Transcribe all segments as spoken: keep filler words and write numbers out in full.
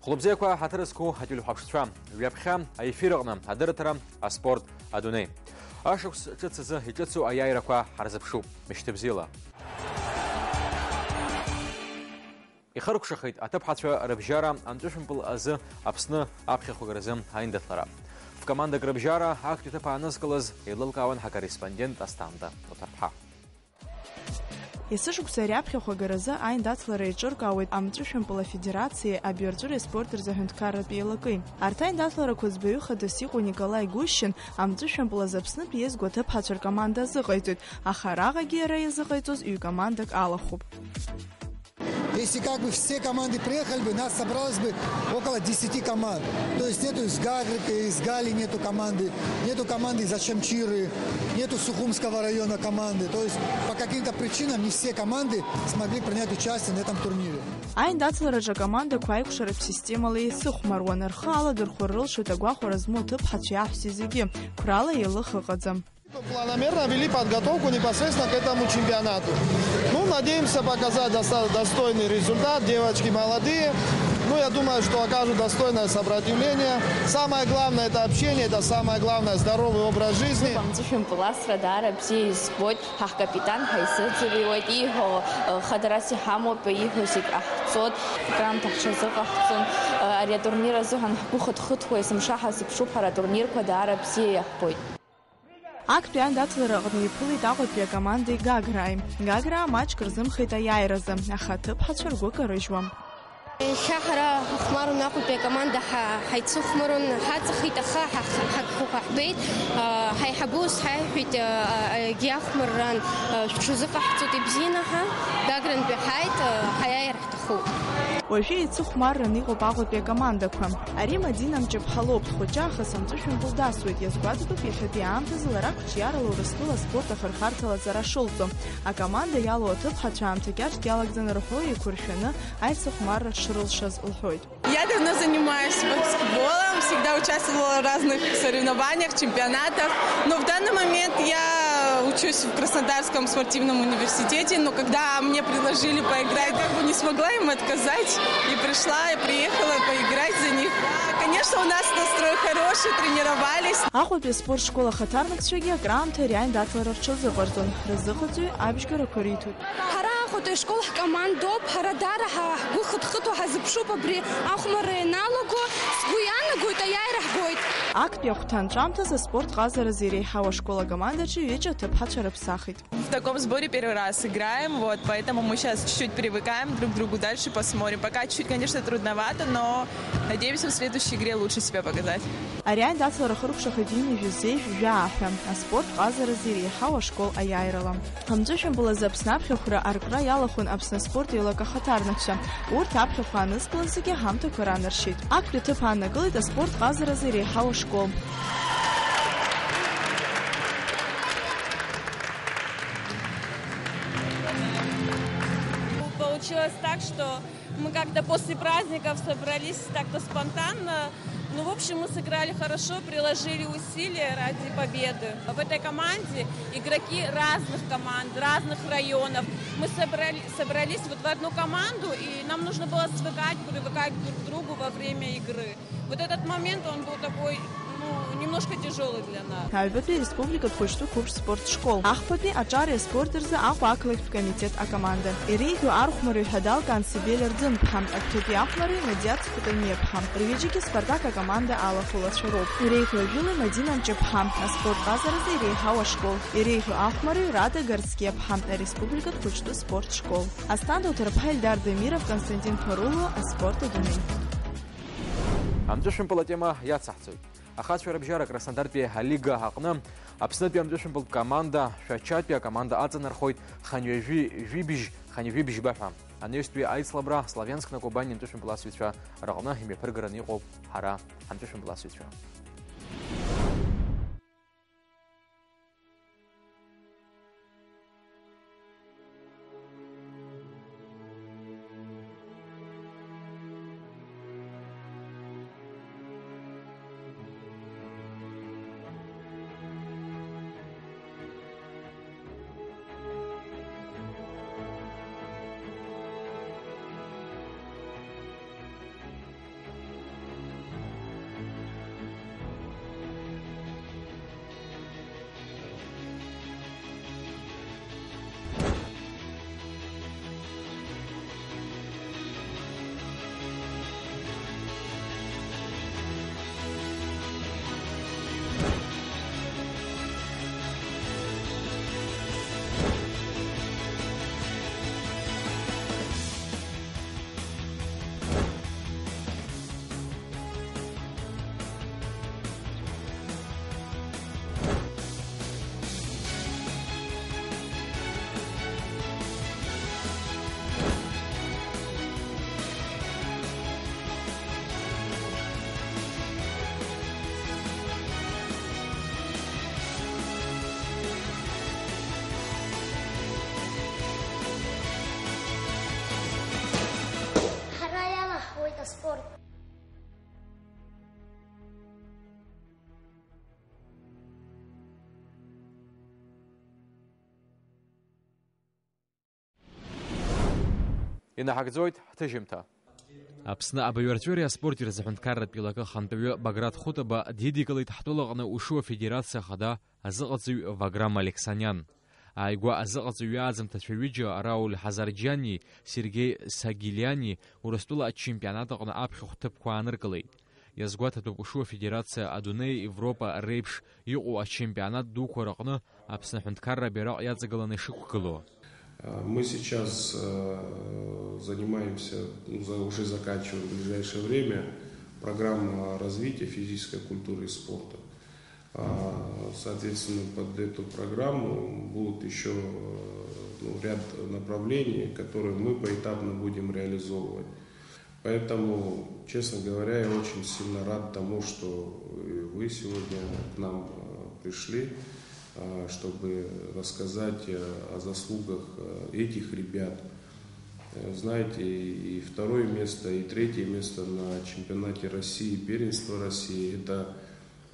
Хәлыбзиақәа, ҳаҭыр зқәу ателехәаԥшцәа, ҩаԥхьа аефир аҟны адырраҭара, аспорт, адунеи. Ашықәс ҿыц азы иҿыцу аиааирақәа ҳарзыԥшуп. Мышьҭыбзиала. Ихыркәшахеит аҭыԥҳацәа рыбжьара амҵәышәымпыл азы Аԥсны аԥхьахәагаразы аиндаҭлара. Ф-командак рыбжьара актәи аҭыԥ аанызкылаз еилылкаауан ҳакорреспондент Асҭанда Оҭарԥҳа. Есышықәса ари аԥхьахәагаразы аиндаҭлара еиҿыркаауеит амҵәышәымпыл афедерациеи абиарҵәыреи аспорт рзы аҳәынҭқарратә еилакеи. Арҭ аиндаҭларақәа ӡбаҩы хадас иҟоу Николаи Гущин амҵәышәымпыл азы Аԥснытәи иеизгоу аҭыԥҳацәа ркоманда азыҟаиҵоит, аха араҟагьы иара иазыҟаиҵоз ҩ-командак алахәуп. Если как бы все команды приехали бы, нас собралось бы около десяти команд. То есть нету из Гагры, из Гали нету команды, нету команды из Очамчиры, нету Сухумского района команды. То есть по каким-то причинам не все команды смогли принять участие на этом турнире. Аиндаҭлараҿы акомандақәа аикәшаратә системала еицыхәмаруан, рхы аладырхәыр рылшоит агәахәара змоу аҭыԥҳацәеи аҳәсеи зегьы, қәрала еилых ыҟаӡам. Планомерно вели подготовку непосредственно к этому чемпионату. Ну, надеемся показать доста-, достойный результат. Девочки молодые. Ну, я думаю, что окажут достойное сопротивление. Самое главное — это общение, это самое главное — здоровый образ жизни. Амҵәышәымпыл асра даара бзиа избоит. Ҳаҳкапитан ҳаизыӡырҩуеит, ииҳәо, э, хадарас иҳамоуп, ииҳәо зегь ҟаҳҵоит. Акраамҭа ҳҽазыҟаҳҵон. Э, ари атурнир азыҳәан ҳгәы хыҭхыҭуа, есымша ҳазыԥшуп, ҳара атурнирқәа даара бзиа иаҳбоит. Актәи аиндаҭлара аҟны иԥылеит Аҟәатәи акомандеи Гаграи. Гаграа маҷк рзымхеит аиааиразы, аха аҭыԥҳацәа ргәы карыжьуам. Иахьа ҳара ҳахәмарун, Аҟәатәи акоманда ҳа-, ҳаицыхәмарун, ҳаҵахеит, аха ҳа-, ҳа-, ҳа-, ҳа-, ҳбеит, а, ҳаиҳабы ус ҳаиҳәеит, а, а, егьи ахәмарраан, а, шәҽазыҟаҳҵоит, ибзианы ҳа, Гагрантәи ҳааит, а, ҳаиааир ҳҭахуп. Уажәы еицыхәмарран иҟоуп Аҟәатәи акомандақәа. Ари Мадина Мҷыԥҳа лоуп, дхәыҷы аахыс амҵәышәымпыл дасуеит, иазгәаҭатәуп иахьатәи аамҭазы лара қәҿиарала Урыстәыла аспорт ахырхарҭала аҵара шылҵо. Акоманда иалоу аҭыԥҳацәа аамҭа кьаҿк иалагӡаны рҳәоу еиқәыршәаны, аицыхәмарра шрылшаз лҳәоит. Я давно занимаюсь баскетболом, всегда участвовала в разных соревнованиях, чемпионатах. Но в данный момент я учусь в Краснодарском спортивном университете, но когда мне предложили поиграть, как бы не смогла им отказать. И пришла, и приехала поиграть за них. Да, конечно, у нас настрой хороший, тренировались. Аҟәатәи аспорт школ ахаҭарнакцәагьы акраамҭа ари аиндаҭлара рҽазыҟарҵон, рзыҟаҵаҩ абжьгарақәа риҭоит. Ҳара Аҟәатәи ашкол ҳкомандоуп, ҳара даара ҳа-, ҳгәы хыҭхыҭуа ҳазыԥшуп абри ахәмарра ианалаго, сгәы иаанагоит, аиааира ҳгоит. Актәи ахәҭа анҵәамҭазы аспорт ҟазаразы иреиҳау ашкол акомандаҿы ҩыџьа аҭыԥҳацәа рыԥсахит. В таком сборе первый раз играем, вот, поэтому мы щас чуть-чуть привыкаем друг к другу, дальше посмотрим. Пока чуть-чуть, конечно, трудновато, но надеемся в следующей игре лучше себя показать. Ари аиндаҭлара ахыркәшахеит ҩынҩажәи жәаа ҳәа, аспорт ҟазаразы иреиҳау ашкол аиааирала. Амҵәышәымпыл азы Аԥсны аԥхьахәра аркра иалахәын Аԥсны аспорт еилак ахаҭарнакцәа. Урҭ аԥхьахә аанызкылазгьы ҳамҭақәа ранаршьеит. Актәи аҭыԥ ааннакылеит аспорт ҟазаразы иреиҳау ашкол. Получилось так, что мы как-то после праздников собрались так-то спонтанно. Ну, в общем, мы сыграли хорошо, приложили усилия ради победы. В этой команде игроки разных команд, разных районов. Мы собрали-, собрались вот в одну команду, и нам нужно было свыкать, привыкать друг к другу во время игры. Вот этот момент, он был такой, ну, немножко тяжёлый для нас. Аҩбатәи ареспубликатә хәыҷтәы қәыԥш спорт школ. Ахԥатәи аҿареи аспорти рзы Аҟәа ақалақьтә комитет акоманда. Иреиӷьу архәмарҩы ҳәа далкаан Сибель Рӡынԥҳа, актәи ахәмарҩы Надиа Цхәтәаниаԥҳа. Рҩыџьагьы Спартак акоманда алахәылацәа роуп. Иреиӷьу ажәылаҩ Мадина Мҷыԥҳа, аспорт ҟазаразы иреиҳау ашкол. Иреиӷьу ахәмарҩы Рада Гарцкиаԥҳа, ареспубликатә хәыҷтәы спорт школ. Асҭанда Уҭарԥҳа, Ельдар Дамиров, Константин Ԥаруло, аспорт адунеи. Амҵәышәымпыл атема иацаҳҵоит. Ахацәа рыбжьара Краснодартәи алига аҟны Аԥснытәи амҵәышәымпылтә команда Шәачатәи акоманда аҵанархоит хынҩажәи жәибжь, хынҩажәи бжьба ҳәа. Анаҩстәи аицлабра Славянск на Кубани амҵәышәымпыл асыҩцәа рыҟны имҩаԥыргараны иҟоуп ҳара ҳамҵәышәымпыл асыҩцәа. спорт. Инаҳагӡоит ҳҭыжьымҭа. Аԥсны абаҩарҵәыреи аспорти рзы аҳәынҭқарратә еилакы ахантәаҩы Баграт Хәытаба дидикылеит ҳтәылаҟны ушуа федерациа ахада азыҟаҵаҩ Ваграм Алексаниан. Ааигәа азыҟаҵаҩы аӡымҭацәа ҩыџьа Рауль Ҳазарџьиани Сергеи Сагилиани Урыстәыла ачемпионат аҟны аԥхьахә ҭыԥқәа ааныркылеит. Иазгәаҭатәуп ушуа федерациа адунеи, Европа реиԥш иҟоу ачемпионат дуқәа рыҟны Аԥсны аҳәынҭқарра абираҟ иаҵагыланы ишықәгылоу. А, мы сейчас, э, занимаемся, ну, за-, уже заканчиваем в ближайшее время программа развития физической культуры и спорта. А, соответственно, под эту программу будут ещё, э, ну, ряд направлений, которые мы поэтапно будем реализовывать. Поэтому, честно говоря, я очень сильно рад тому, что, э, вы сегодня к нам, э, пришли, э, чтобы рассказать, э, о заслугах, э, этих ребят. Э, знаете, и, и второе место, и третье место на чемпионате России, первенство России, это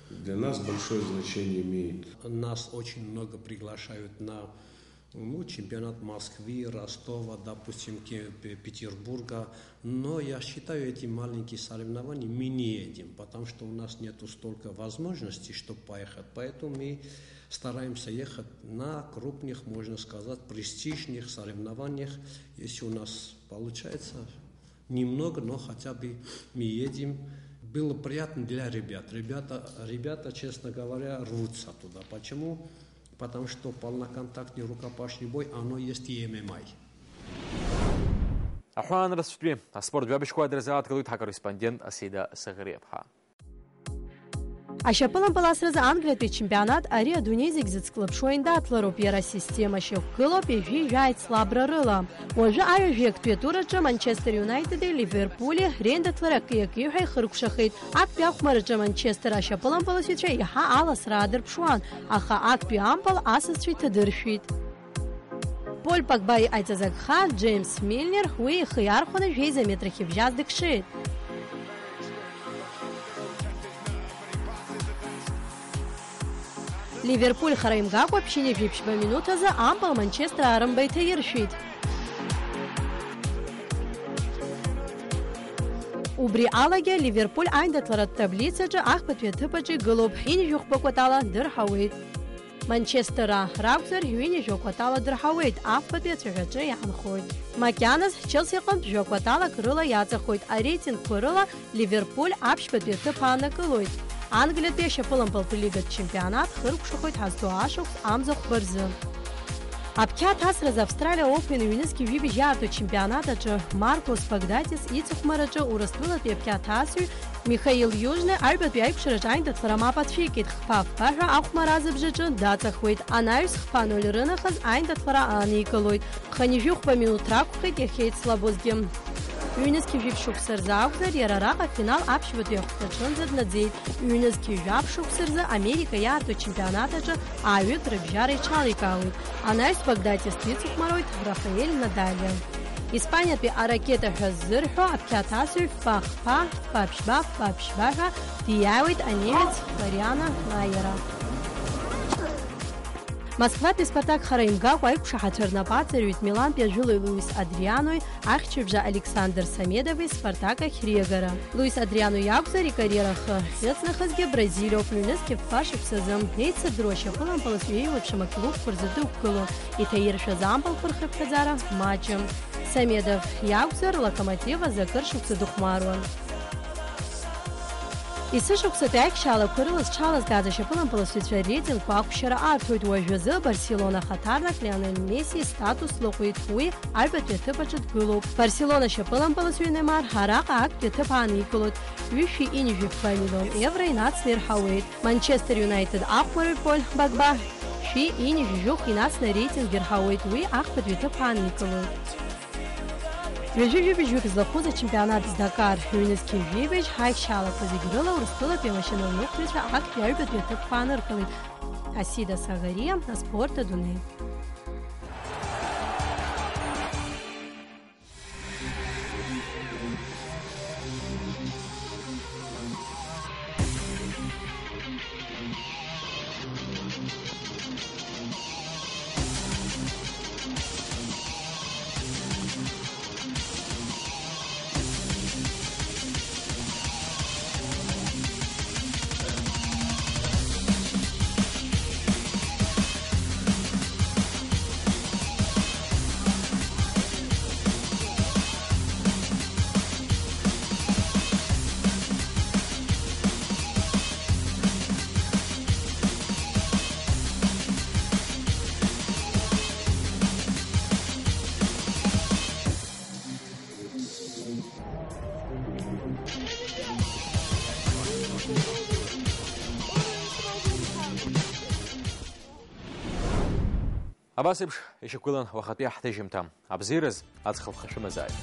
для нас большое значение имеет. Нас очень много приглашают на, ну, чемпионат Москвы, Ростова, допустим, Ке-, Пе-, Петербурга. Но я считаю, эти маленькие соревнования мы не едем, потому что у нас нету столько возможностей, чтобы поехать. Поэтому мы стараемся ехать на крупных, можно сказать, престижных соревнованиях. Если у нас получается, немного, но хотя бы мы едем. Было приятно для ребят. Ребята, ребята, честно говоря, рвутся туда. Почему? Потому что полноконтактный рукопашный бой, оно есть и М М А. Аҳәаанырцәтәи аспорт жәабжьқәа дырзааҭгылоит ҳакорреспондент Асида Саӷриаԥҳа. Ашьапылампыл асразы Англиатәи ачемпионат ари адунеи зегь зыцклаԥшуа аиндаҭлароуп, иара асистема шьақәгылоуп, ҩажәи жәаҩа ҵлабра рыла. Уажәы аҩажәи актәи атур аҿы Манчестер Иунайтеди Ливерпули реиндаҭлара акы-акыҩҳәа ихыркәшахеит. Актәи ахәмараҿы Манчестер ашьапылампыласҩцәа еиҳа аласра аадырԥшуан, аха актәи ампыл асасцәа иҭадыршәит. Поль Погба иҟаиҵаз агха, Џеимс Милнер уи ихы иархәаны жәеиза метрахь ибжьаз дыкшеит. Ливерпуль хара имгакәа ԥшьынҩажәи ԥшьба минуҭ азы ампыл Манчестер аарымба иҭаиршәит. Убри алагьы Ливерпуль аиндаҭларатә таблицаҿы ахԥатәи аҭыԥ аҿы игылоуп, ҩынҩажәи хәба кәатала дырҳауеит. Манчестер ракәзар, ҩынҩажәи жәа кәатала дырҳауеит, афбатәи ацәаҳәаҿы иаанхоит. Макьаназ Челси аҟынтә жәа кәаталак рыла иаҵахоит, ареитингқәа рыла Ливерпуль аԥшьбатәи аҭыԥ аанакылоит. Англиатәи ашьапылампылтә лигатә чемпионат хыркәшахоит ҳазҭоу ашықәс амза хәба рзы. Аԥхьа ҭасразы Австралиа Open ҩнызқьи жәибжь иаарту ачемпионат аҿы Маркос Богдатис ицыхәмараҿы Урыстәылатәи аԥхьа ҭасҩы Михаил Южный аҩбатәи аиқәшараҿы аиндаҭлара мап ацәикит, хԥа-фба ҳәа ахәмарра азыбжаҿы даҵахуеит. Анаҩс хԥа ноль рынахыс аиндаҭлара ааникылоит. Хынҩажәи хәба минуҭ ракәхеит иахьеицлабозгьы. Ҩнызқьи жәиԥшь шықәса рзы акәзар, иара араҟа афинал аԥшьбатәи ахәҭаҿынӡа днаӡеит. Ҩнызқьи жәаф шықәса рзы Америка иаарту ачемпионат аҿы ааҩык рыбжьара иҽаликаауеит. Анаҩс Богдатис дицыхәмаруеит Рафаель Надалиа. Испаниатәи аракета ҳәа ззырҳәо аԥхьа ҭасҩы фба-хԥа, фба-ԥшьба, фба-ԥшьба ҳәа диааиуеит анемец Флориано Майера. Москватәи Спартак хара имгакәа аиқәшаҳаҭра рнапы аҵарҩит Милантәи ажәылаҩ Луис Адрианои ахьчыбжа Александр Самедови Спартак ахь риагара. Луис Адриано иакәзар, икариера ахы ахьыҵнахызгьы Бразилиоуп, ҩнызқьи фба шықәсазы. Еицырдыруа ашьапылампыласҩы еиуеиԥшым аклубқәа рзы дықәгылоуп, иҭаиршәыз ампылқәа рхыԥхьаӡара маҷым. Самедов иакәзар, Локомотив азы акыр шықәса дыхәмаруан. Есышықәсатәи аихшьаалақәа рыла зҽалазгаз ашьапылампыласҩцәа рейтингқәа ахәшьара арҭоит. Уажәазы Барселона ахаҭарнак Лионел Месси истатус лыҟәит, уи аҩбатәи аҭыԥ аҿы дгылоуп. Барселона ашьапылампыласҩы Немар араҟа актәи аҭыԥ ааникылоит, ҩышәи ҩынҩажәи фба миллион евро инацны ирҳауеит. Манчестер Юнайтед ахәмарҩ Поль Багба шәи ҩынҩажәи жәохә инацны ареитинг ирҳауеит, уи ахԥатәи аҭыԥ ааникылоит. Ҩажәи жәибжь жәҩык злахәыз ачемпионат Дакар ҩнызқьи жәибжь ҳаихшьаалақәа зегь рыла Урыстәылатәи амашьына рныҟәцаҩцәа актәи аҩбатәи аҭыԥқәа ааныркылеит. Асида Саӷариа, аспорт адунеи. Абас еиԥш ишьақәгылан уахатәи ҳҭыжьымҭа. Абзиараз аҵх алхашәымазааит.